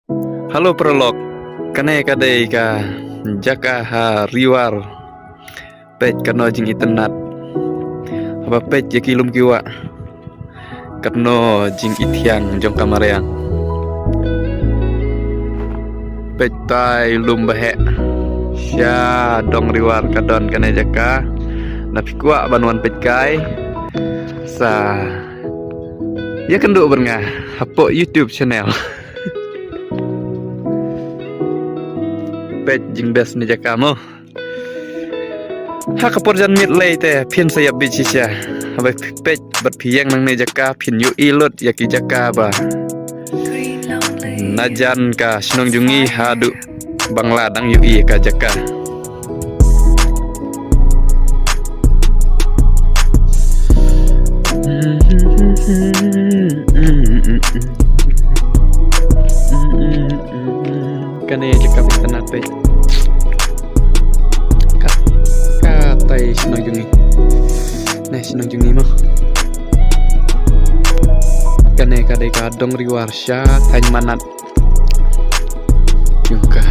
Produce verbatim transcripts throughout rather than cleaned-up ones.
Hello paralok, kane ka dei ka jaka ha Ri War. Peit katno jingitynnad. Haba peit ïa ki lum ki wah, katno jingithiang jong ka mariang. Peit tai lum ba heh. Sha dong Ri War ka don kane jaka. Lada phi kwah ban wan peit kai, sa ïakynduh bad nga hapoh YouTube channel. Peit jingbes ne jaka mo. Ha ka por janmiet lei te phin sa ïap bit shisha. Haba phi peit bad phi ïeng nangne jaka phin ïohi lut ïa ki jaka ba najan ka shnong jong ngi haduh Bangla dang ïohi ïa ka jaka. Kane jaka ba itynnad peit. Ka, katai shnong jong ngi. Ne shnong jong ngi mo. Kane ka dei ka dong Ri War sha thaiñ Manat. Jong ka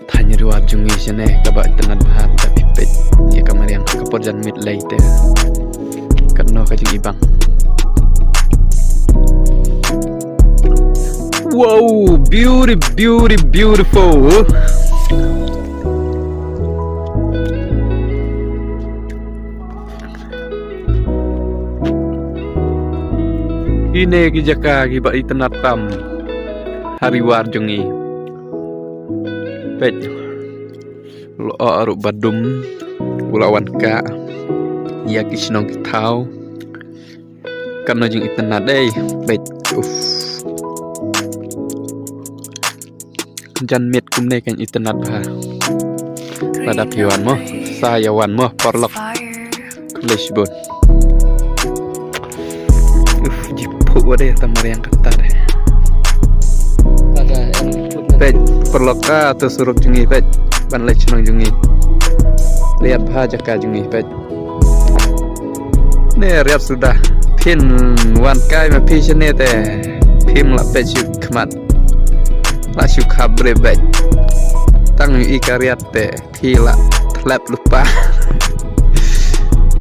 thaiñ Ri War jong ngi shane kaba itynnad bha lada phi peit ïa ka mariang ha ka por janmiet lei te. Katno ka jingibang. Wow, beauty, beauty, beautiful. Kine ki jaka kiba itynnad tam ha Ri War jong ngi. Peit. Lyoh ruh ba dum u la wan kah ïa ki shnong ki thaw. Katno jingitynnad ei. Peit. Uff. Janmiet kumne kan itynnad bha. Lada phi wan mo, sa ïa wan mo paralok. Khublei shibun. Uff, jiphuh wa de ta mariang kata de. Peit paralok, ah, tu surok jong ngi peit. Ban leit shnong jong ngi. Riat bha jaka jong ngi peit. Ne riat suda. Phin wan kai ma phi shane te phim lah peit shu khmat. Lah shu khap bre beit. Tang ïohi ka riat te phi lah thlep lypa.